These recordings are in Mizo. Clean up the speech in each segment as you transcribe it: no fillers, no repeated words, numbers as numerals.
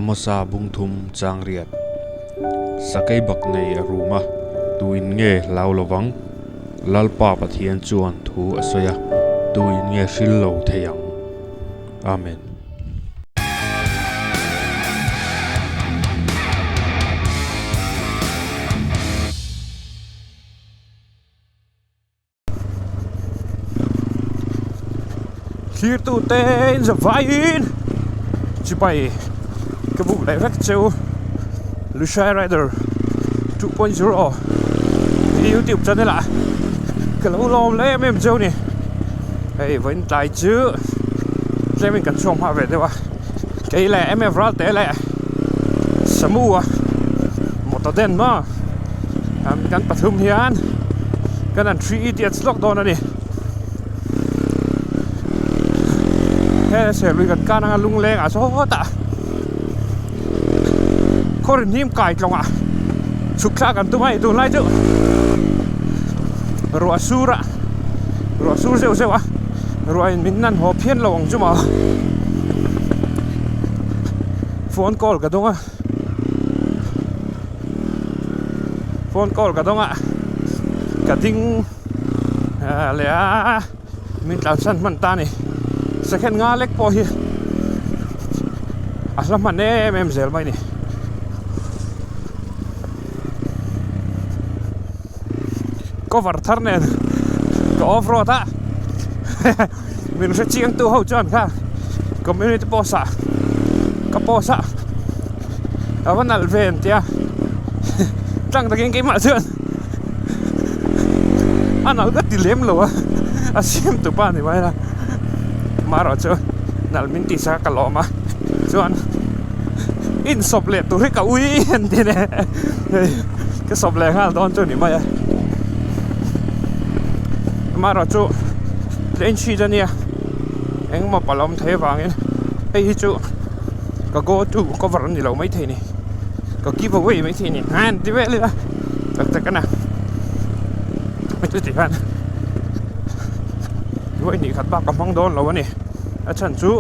Amosa bungthum chang riat. Sakei bak nei a rum a, tuin nge hlau lovang? Lalpa Pathian chuan thu a sawi a, tuin nge hril lo thei ang? Amen. Thirtu te in za vaiin chipai ka buk leh vek cheu Lushai Rider 2.0 YouTube channel ah ka lo lawm leh em em cheu ni hei vawiin tlai chu tlem in kan chhuak hma ve deuh a kei leh MF Ralte leh Samu a motor den maw. Kan pathum hian kan han 3 idiots lawk dawn a ni. He serlui kan kan anga lungleng ah sawtah khaw rin hnim kai tlawngah chhuk thlak kan tum a tunlai chu ruah sur a ruah sur zeuh zeuh a ruah in min nan haw phian lo ang chu maw phone call ka dawng a. Phone call ka dawng a ka ding leh a min tlansan hman ta a ni second nga lek pawh hi a hla hman em em zel mai a ni cover thar nen ka off road a min hre chiang tu ho chuan kha community post ah ka post a a va nalh ve an tia tlang takin keimah chuan a nalh ka ti lem lo a a siam tu pa ni mai a amaherawh chu nalh min tih sak a ka lawm a chuan insawp leh tur hi ka ui an ti neh hei ka sawp leh nghal dawn chu ni mai a amaherawh chu plain sheet ania engemaw palh a awm thei avangin hei hi chu ka go to cover a ni lo maithei ni ka give away maithei ni han ti vel ila tak tak a na chuti hian vawi hnih khat bak ka hmang dawn lo a ni a chhan chu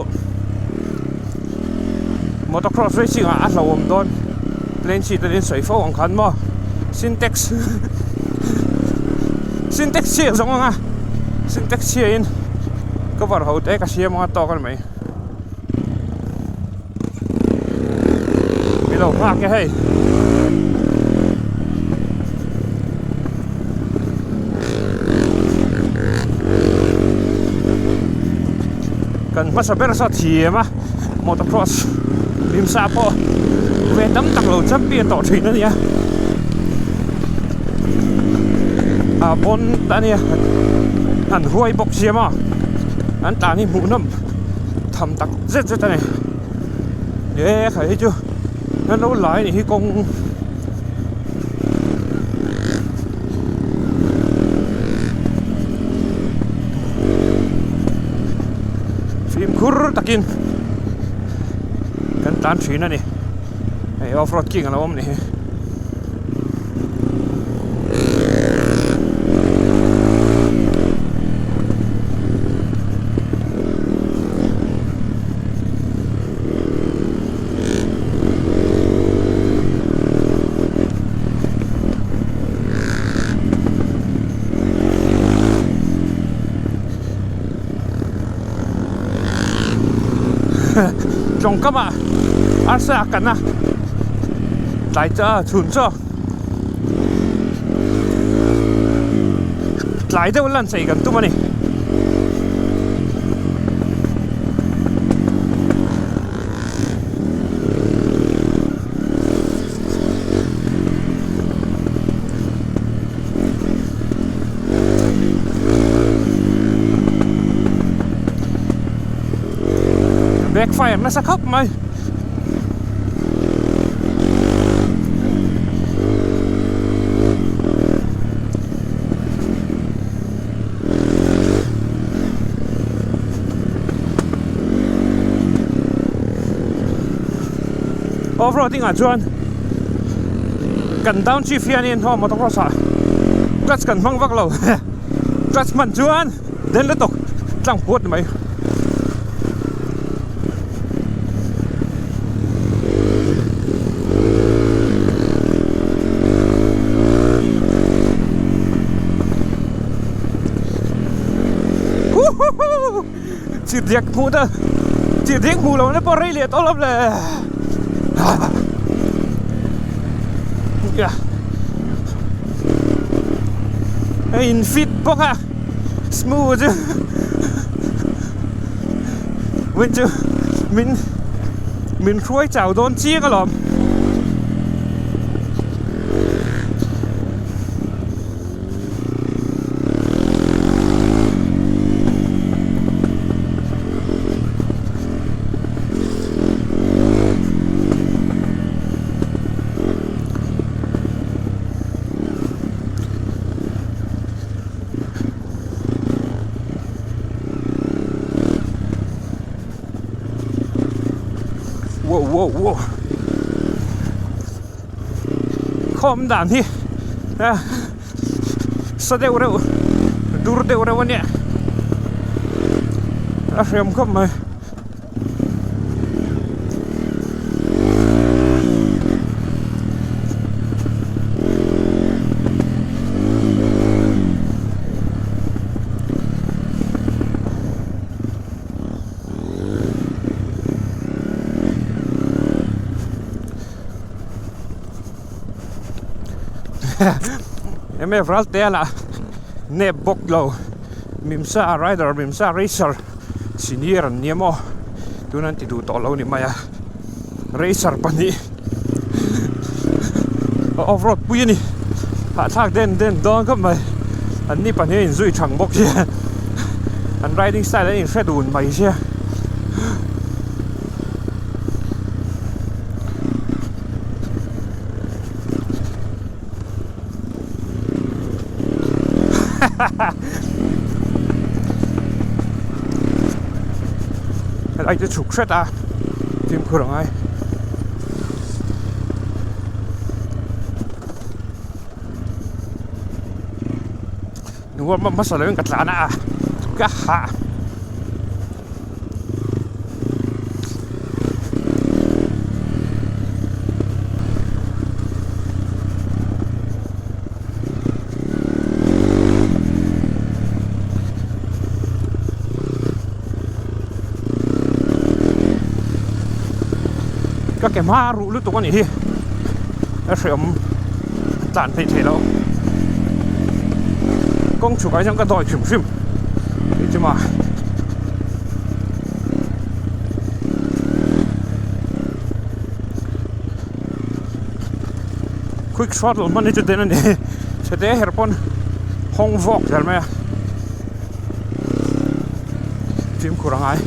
motocross racing ah a hlauhawm dawn plain sheet an insawi fo ang khan maw syntax syntax chhiah zawng ang a syntax chhiahin cover ho te ka siam anga tawk a ni mai mi lo nghak e hei. Kan hmasa ber saw thiam a motocross limsa pawh ve tam tak lo champion tawh thin a nia a pawn a nia an huai bawk sia maw an tan hi hmuhnawm tham tak zet zet a ni e khai hi chu an lo lai a nih hi kawng. Fimkhur takin kan tlan thin a ni hei off road king a lo awm ni hi. Tawngkam ah arsa a kan a tlai chaw chhun chaw tlai deuh lan chei kan tum a ni. Backfire nasa khawp mai. Off roading ah chuan kan down shift hianin haw motocross ah clutch kan hmang vak lo clutch hman chuan den lutuk tlang puat ni mai. Chirhdiak hmuh ta chirhdiak hmuh lo na pawh rei leh tawh lo le. A in fit bawk a smooth chu min chu min min hruai chau dawn chiang alawm. Wow wow wow Khawm dan hi a sa deuh reuh dur deuh reuh a nia a hriam khawp mai. Eme Ralte lah nep bawk lo Mimsa rider Mimsa racer senior an nia maw tuna an ti duh tawh lo ni mai a racer pahnih off road pui a ni hahthlak den den dawn khawp mai an ni pahnih a inzui thang bawk sia an riding style an inhre dun mai sia. Helai chu chhuk hret a fimkhur a ngai. Nuam hmasa lovin ka tlan a ka hah. Ka ke hma ruh lutuk a nih hi a hreawm tlan theih theih loh kawng chhuk ah hian ka dawi hrim hrim. Chuma Quick throttle hman hi chu den a ni chhete her pawn hawng vawk zel mai a fimkhur a ngai.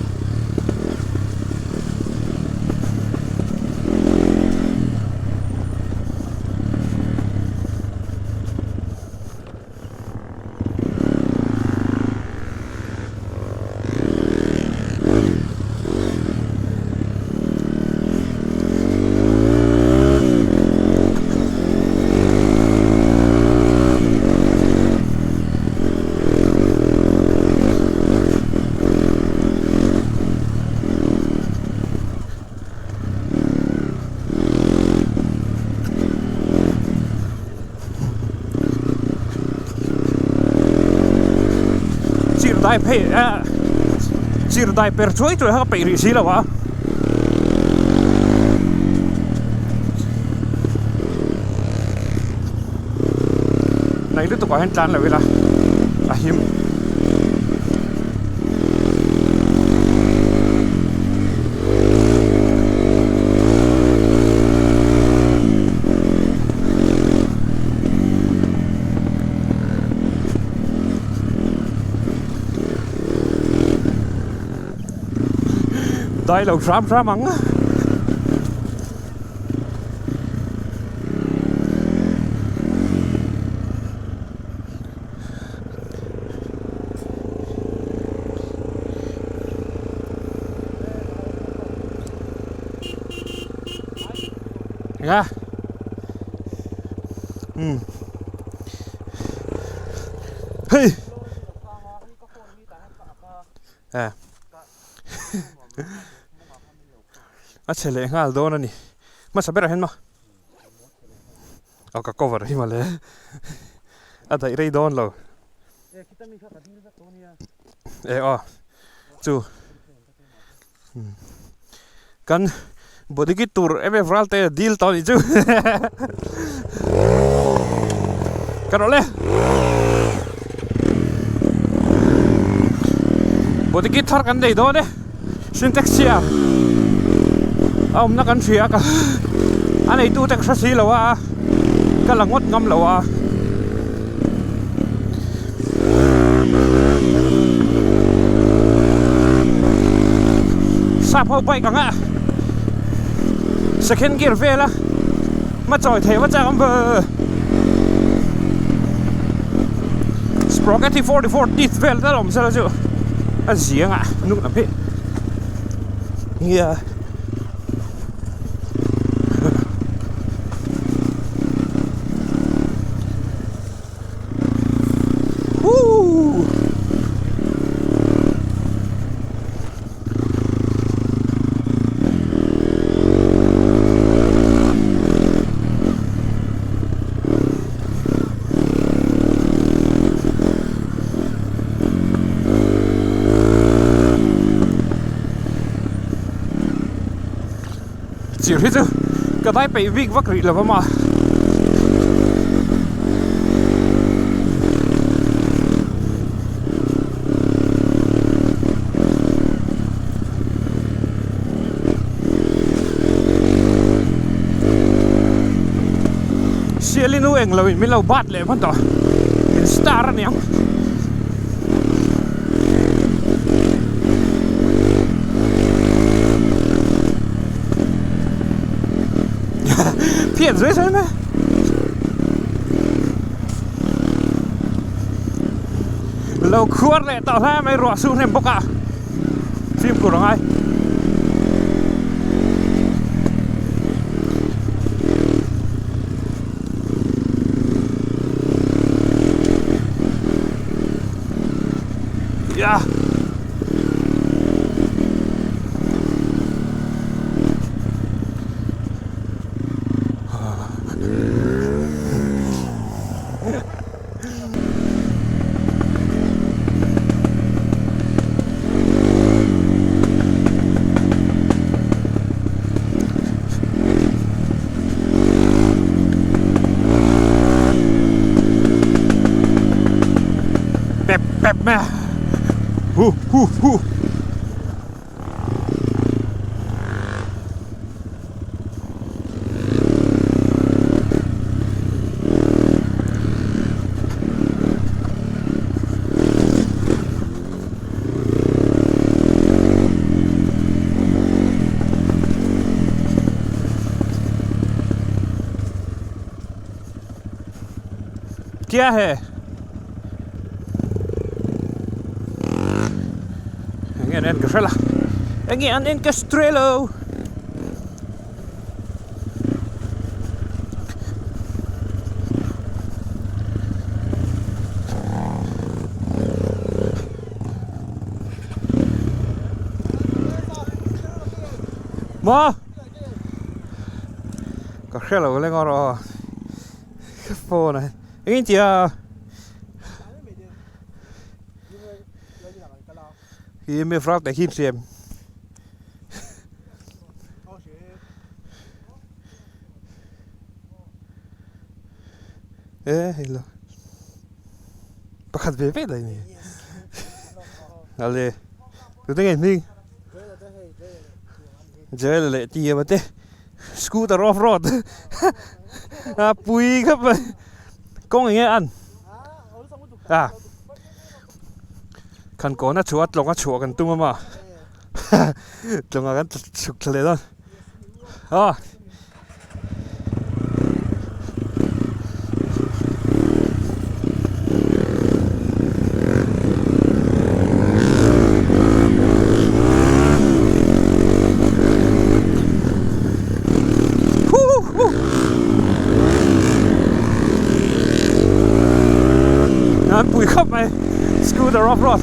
Chirh dai phei eh chirh dai per chuai chuai kha ka peih rih si lo a. Nei lutuk ah hian tlan lo ila a him. Dai lo hram hram ang. Nga um hei eh a chhe leh nghal dawn a ni hmasa berah hian maw aw ka cover hi mawle a daih rei dawn lo e aw. chu kan body kit tur em em ral te deal tawh anih chu ka rawh le body kit thar kan nei dawn e syntax chhia a awmna kan hria ka a neitu te ka hre si lo a ka la ngawt ngam lo a. Sap ho bike ang a second gear vel a hma chawi thei va chak ang ve sprocket hi 44 teeth vel tal awm sela chu a ziang a hnung lam hi nia. Chir hi chu ka dai peih bik vak rih lo va ma. Sialin u eng lo in min lo bat leh hman tawh min star a niang. Phian zui zui mai. Lo khuar leh tawh hle mai ruah su hnem bawk a fimkhur a ngai. Yeah. Pep pep mai a hu hu hu. Kya hai? Enge an en ka hrela enge an en ka strelo. Maw? Ka hre lo leng awr aw. Ka phone a. Engin tia? Hi mi frak te hi hriam. E hei lo. Pakhat ve ve daih ni. Ale. Tute nge hming? Joel leh Tia te scooter off road a pui khawp mai kawng enge an a khan kawn a chhuah a tlawng a chhuah kan tum a maw tlawng ah kan chhuk thla leh dawn aw. An pui khawp mai scooter off road.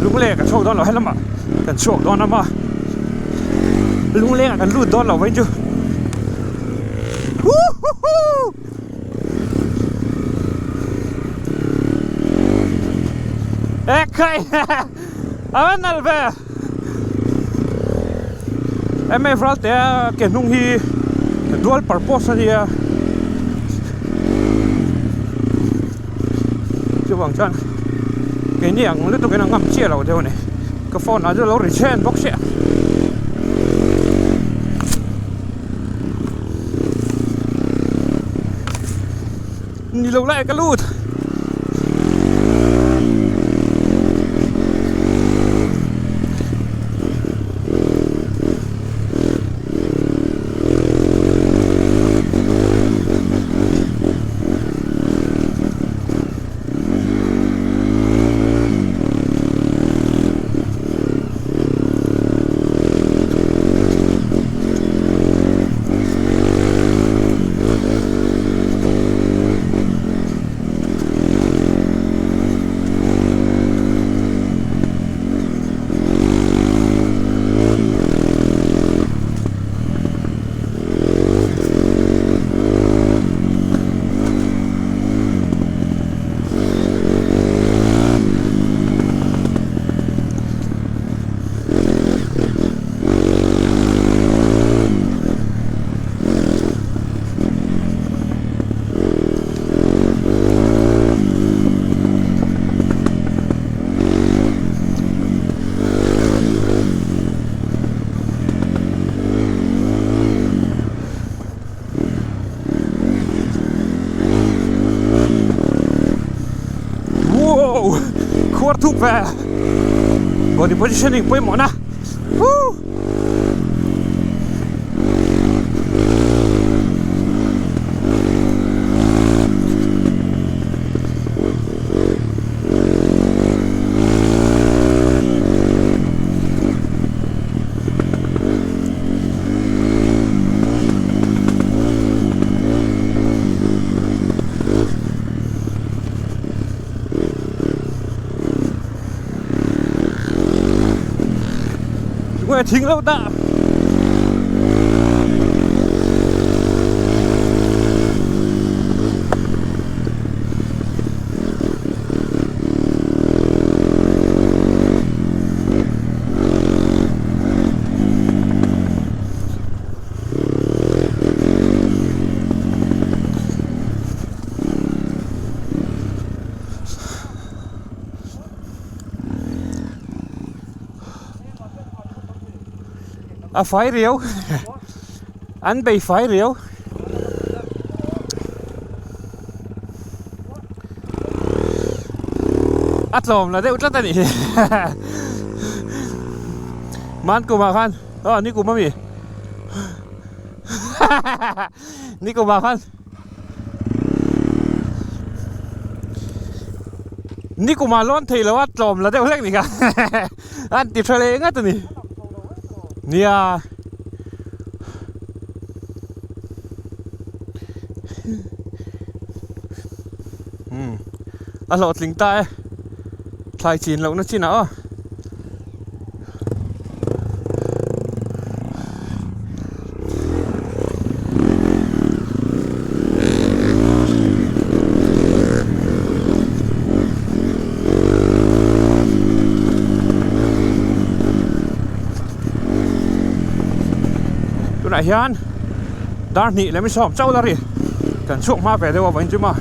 Lunglei ka chhuak dawn lo helamah kan chhuak dawn a maw. Lungleng ah kan lut dawn lo vain chu. Huhuhu! Ekhai! A va nalh ve! MF Ralte a ke hnung hi dual purpose a nia. Chuvang chuan keini ang lutuk in a ngam chiah lo deuh a ni. Ka phone ah chu lo ri chhen bawk sia. Ni lo lai ka lut. Wow! Khuar thuk ve! Body positioning pawimawh na! Woo! Tunge thing lo dah. A fai riau an bei fai riau. A tlawm la deuh tlat a nih hi man kumah khan aw ni kum ami ni kumah khan ni kumah lawn thei lo a tlawm la deuh hlek ni kha an ti tha leh ngat a ni nia. Umm a hlawhtling ta e thlai chin lohna chinah aw. Tunah hian dar hnih leh misawm chauh la ri kan chhuak hma ve deuh a vawiin chu maw.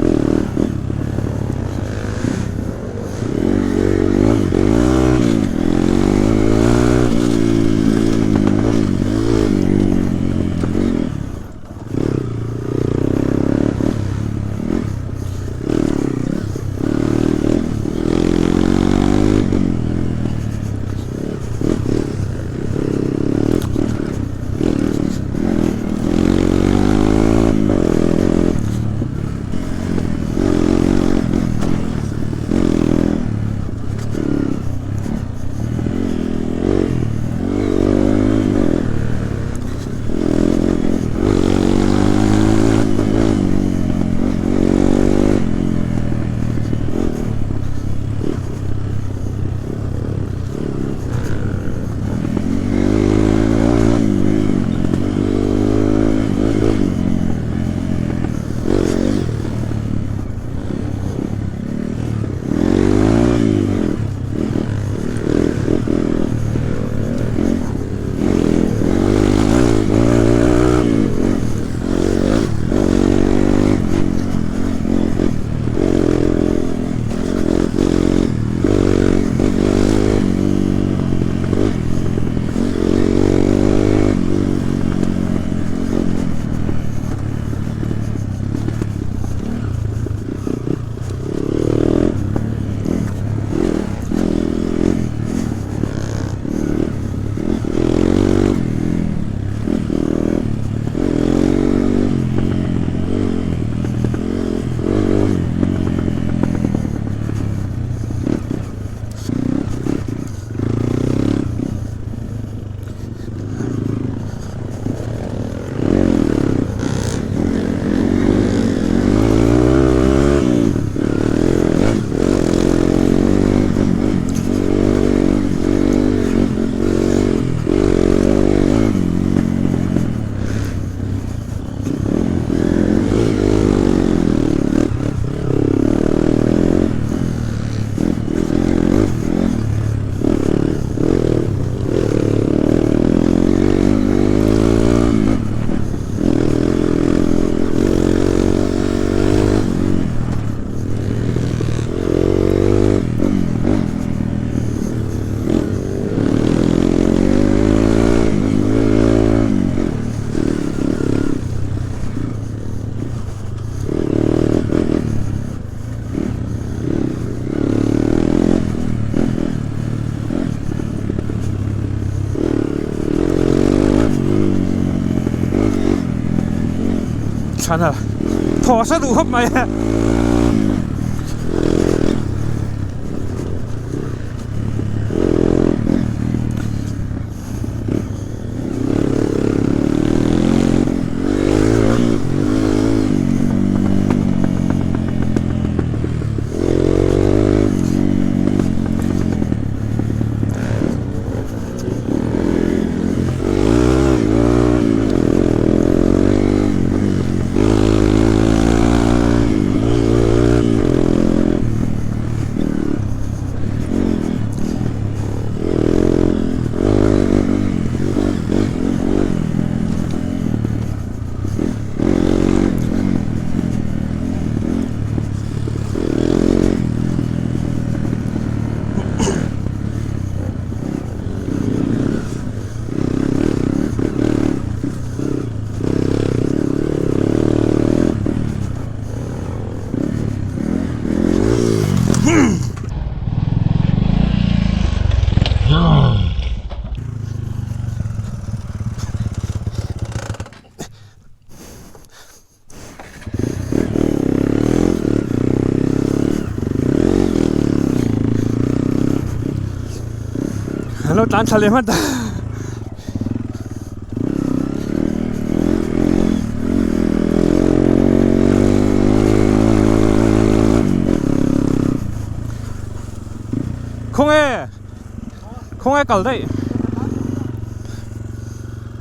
Chhana thaw sa duh khawp mai. An lo tlan thla leh hman ta. Khawnge khawnge kal daih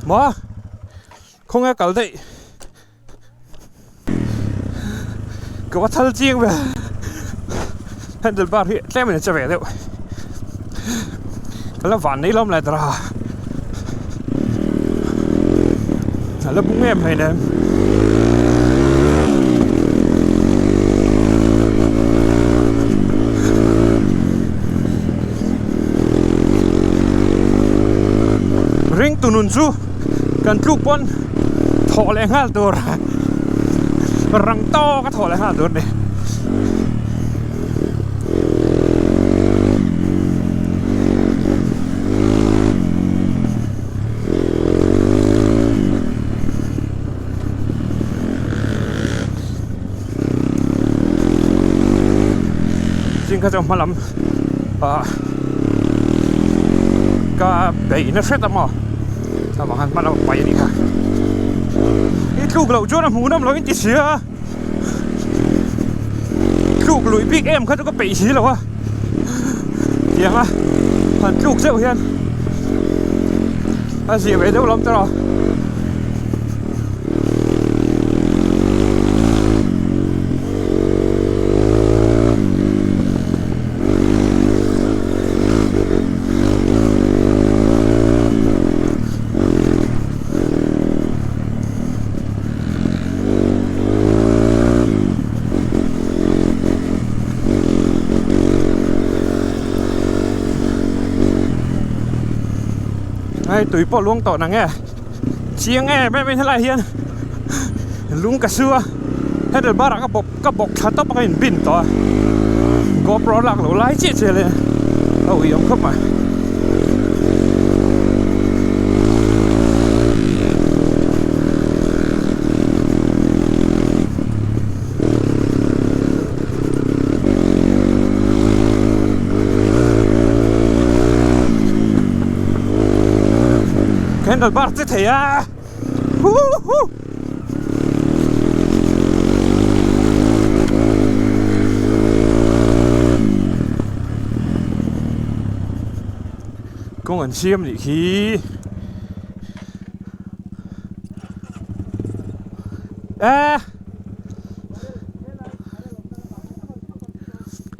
maw khawnge kal daih. Ka va thal chiang ve handle bar hi tlem in a che ve deuh ka la van nei lawm lai tara a la bung em hleinem. Ring tu nun chu kan tluk pawn thawh leh nghal tur rang tawk a thawh leh nghal tur a ni. Zing kha chu hma lam ah ka beihna hret a maw avang khan hma lam a paih a nih kha i tluk loh chuan a hmuh nawm loh in ti sia tluk luih bik em kha chu ka peih si lo a tiang a han tluk zeuh hian a zia ve deuh lam tawh a. Hei tui pawh luang tawh nang e chiang em em in helai hian lung ka su a handle bar ah ka bawk ka bawk thla tawp a ka in bin tawh a GoPro lak loh lai chiah chiah leh a ui awm khawp mai. Handle bar che thei a huhu kawng an siam nih khi e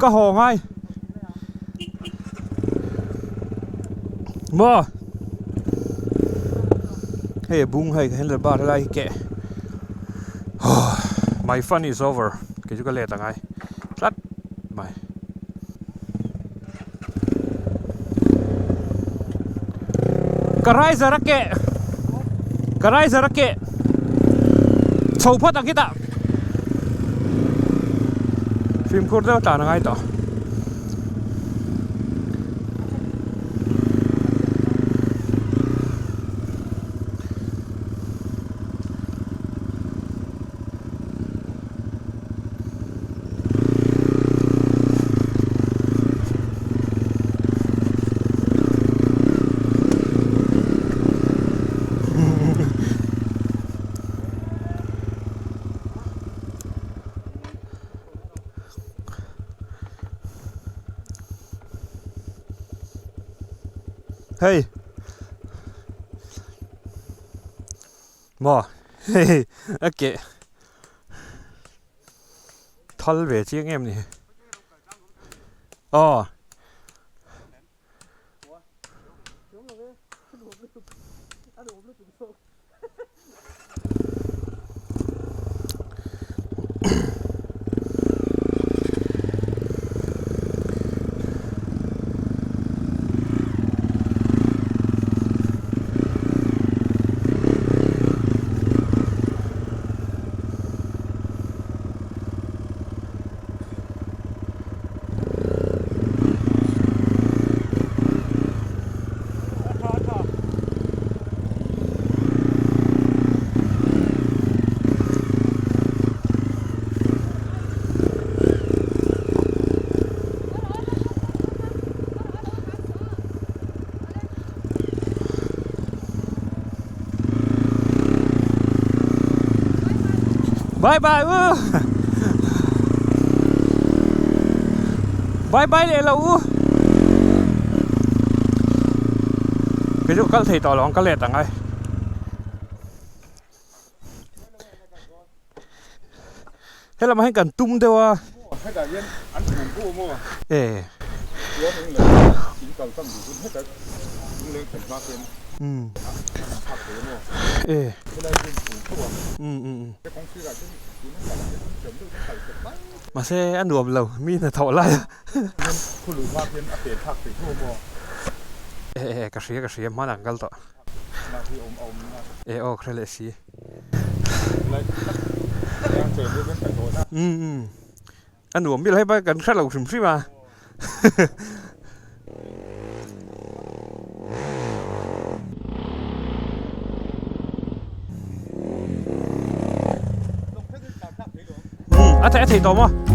ka haw ngai maw hei a bung hei handle bar helai hi keh my fun is over kei chu ka let angai tlat mai. Ka riser a keh ka riser a keh chho phawt ang khitah fimkhur deuh a tlan a ngai tawh. Hei. Maw hei a keh thal ve chiang em ni. Aw. Bye bye u Bye bye leh lo u Kei chu kal thei tawh lo ang ka let ang ai Helamah hian kan tum deuh a Hetah hian an phum pawh maw E Chuan eng leh in kal tam duh hun hetah lungleng thlen hma khian an phak thei a maw E Helai hi an phum tho a He kawng sirah chuan tuna kal ah hian an thiam deuh in kal chawp mai Mahse a nuam lo mi hnathawh lai a Hian khuluh hma khian a pen thlak thei tho a maw E e ka hria ka hria hmanah an kal tawh E aw ka hre leh si. Umm a nuam bil hei bai kan hre lo hrim hrim a. A thei a thei tawh maw?